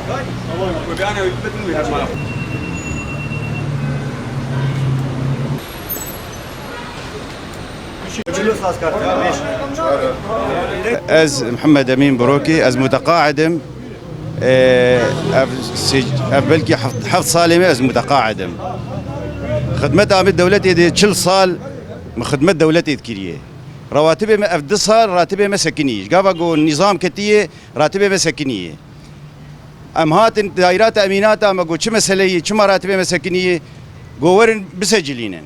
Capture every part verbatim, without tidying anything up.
Ez Mihemed Emîn Birokî, ez muteqaid im. Ee, ev sê-, ev belkî heft, heft salê me ez muteqaid im. Xidmeta min dewletê de çil sal min xidmet dewletê dikiriye. Rawatibê me ev du sal ratibê me sekinî. Gava ku nîzam ketiye, ratibê me sekinî. Em hatin daîra temînata me got, çi mesele ye, çima ratibê me sekinî ye? Got, werin bisecilînin.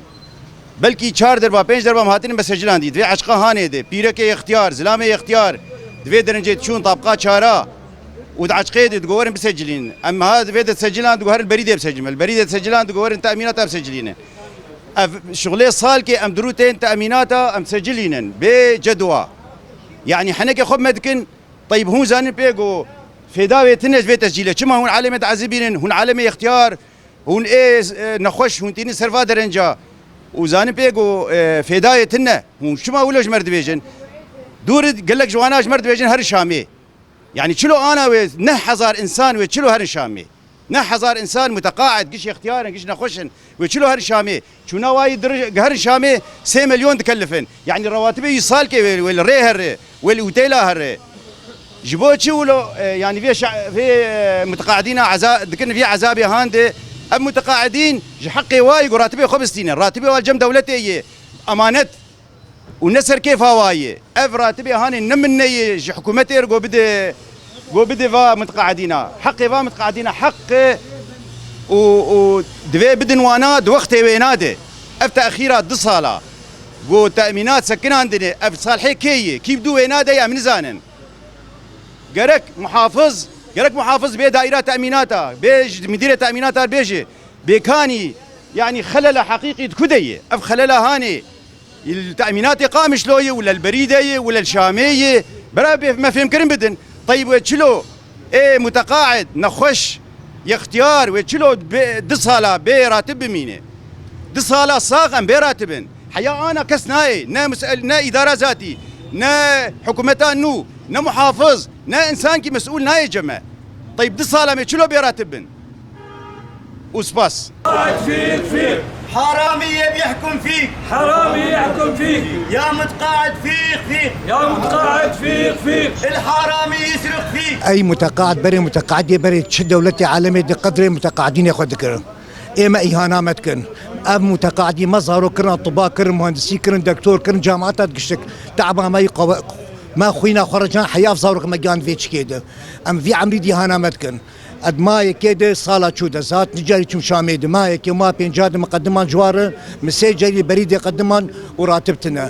Belkî çar derba, pênc derba em hatinin mesecilan dî. Divê eçqa hanê de, pîrekê yextiyar, zilamê yextiyar, divê derincê diçûn tabqa çara û di eçqê de digot, werin bisecilînin. Em ha divê de secilan digot, herin berî de bisecilin. Berî de secilan digot, werin temînata bisecilînin. Ev şixulê salkê em dirû tên temînata, em secilînin. Bê cedwa. Yanî henekê xwe me dikin, Teyb, hûn zanin pê ku fêda wê tine ji vê tescîlê. Çima hûn alemê diezibînin, hûn alemê yextiyar, hûn ê, e, nexweş, hûn tînin ser va derenca û zanin pê ku, e, fêdayê tine. Hûn çima wilo ji me re dibêjin? Dûr gelek ji wana ji me re dibêjin herin Şamê. Yanî çilo ana wê neh hezar însan wê çilo herin Şamê. Neh hezar însan muteqaid, giş yextiyar in, giş nexweş in. Wê çilo herin Şamê. Çûna wayî dir-, herin Şamê sê milyon dikelifin. Yanî rewatibê wî salkê wê, wê li rê here, wê li otela here. Ji bo çi wilo, e, yanî vê şa-, vê, e, muteqaidîna eza-, dikin vî ezabê hande. Ev muteqaidîn ji heqê wayî ku ratibê xwe bistînin. Ratibê wa cem dewletê yê. Emanet. Û ne ser kêfa wa ye. Ev ratibê hanê ne min ne ye ji hikûmetê re go bide, go bide va mitqaedîna. Heqê va mitqaedîna heq e û, û divê bidin wana di wextê wêna de. Ev texîra du sala. Go temînat sekinandinê. Ev salhê kê ye? Kî bi dû wêna de ye em nizanin. Gerek muhafiz, gerek muhafiz bê daîra temînata, bê ji midîrê temînata bêje. Bêkanî, yanî xelela heqîqî di ku de ye? Ev xelela hanê. Li temînatê Qamişlo ye, wila li Berî de ye, wila li Şamê ye. Bera bê me fêmkirin bidin. Teyb wê çilo ê muteqaid, nexweş, yextiyar wê çilo bê, du sala bê ratib bimîne. Du sala sax em bê ratib in. Heya ana kes nayê. Ne musel-, ne îdara zatî, ne hikûmeta nû, ne muhafiz, ne însankî mesûl nayê ceme. Teyb du sala me çilo bê ratib bin. Û spas. فيك فيك. حرامي يحكم فيك. حرامي يحكم فيك. يا متقاعد فيك فيك. يا متقاعد فيك فيك. الحرامي يسرق فيك. Ey muteqaid berê muteqaidê berê çi dewletê alemê di qedrê muteqaidînê xwe dikirin. Ê me îhana me dikin. Ev muteqaidî me zarok kirin, tiba kirin, muhendisî kirin, doktor kirin, cemaata digiştik. Te'ba me yî qewe-, me xwîna xwe re can heya ev zarok me giyan vê çikê de. Em vî emrî dî îhana me dikin. Ed ma yekê de sala çû de zat nicarî çûm Şamê de. Ma yekê ma pênca de miqediman ciwar e, mi sê carî berî de qediman û ratib tine.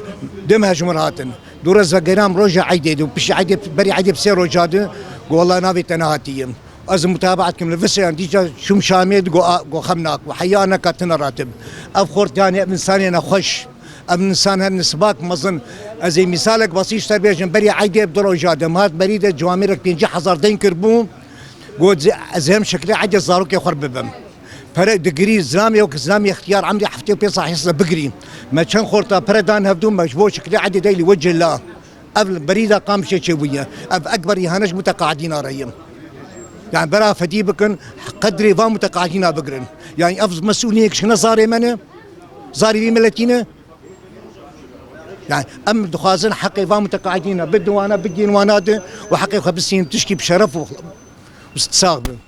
Dem hejmir hatin. Dûre ez vegeram roja eydê de û piştî eydê, berî eydê bi sê roja de, go wela navê te nehatiyim. Ez mutabaat kim li viseyan dîca çûm Şamê de go a, go xem nak. Û heya neka tine ratib. Ev xortiyane, ev insanê nexweş. Ev insan her nisbak mezin. Ez ê mîsalek basî ji te bêjim. Berî eydê bi du roja de. Em hat berî de ciwamêrek pêncî hezar deyn kiribû. Got, ez hem şeklê eydê zarokê xwe bibim. Pere digirî, zilamê wek zilamê ixtiyar emrê heftê û pênc sal hêsle bigirî. Me çend xorta pere dan hevdû me ji bo şeklê eydê deylî we cila. Ev li berî de Qamişê çêbûye. Ev ekber îhane ji muteqaidîna re ye. Yani bera fedî bikin, qedrê va muteqaidîna bigirin. Yani ev mesûliyek ji ne zarê me ne, zarê vî miletî ne. Yani em dixwazin heqê va muteqaidîna bidin wana, bigihîn wana de û heqê xwe bistînin tişkî bi şeref û, û sax bin.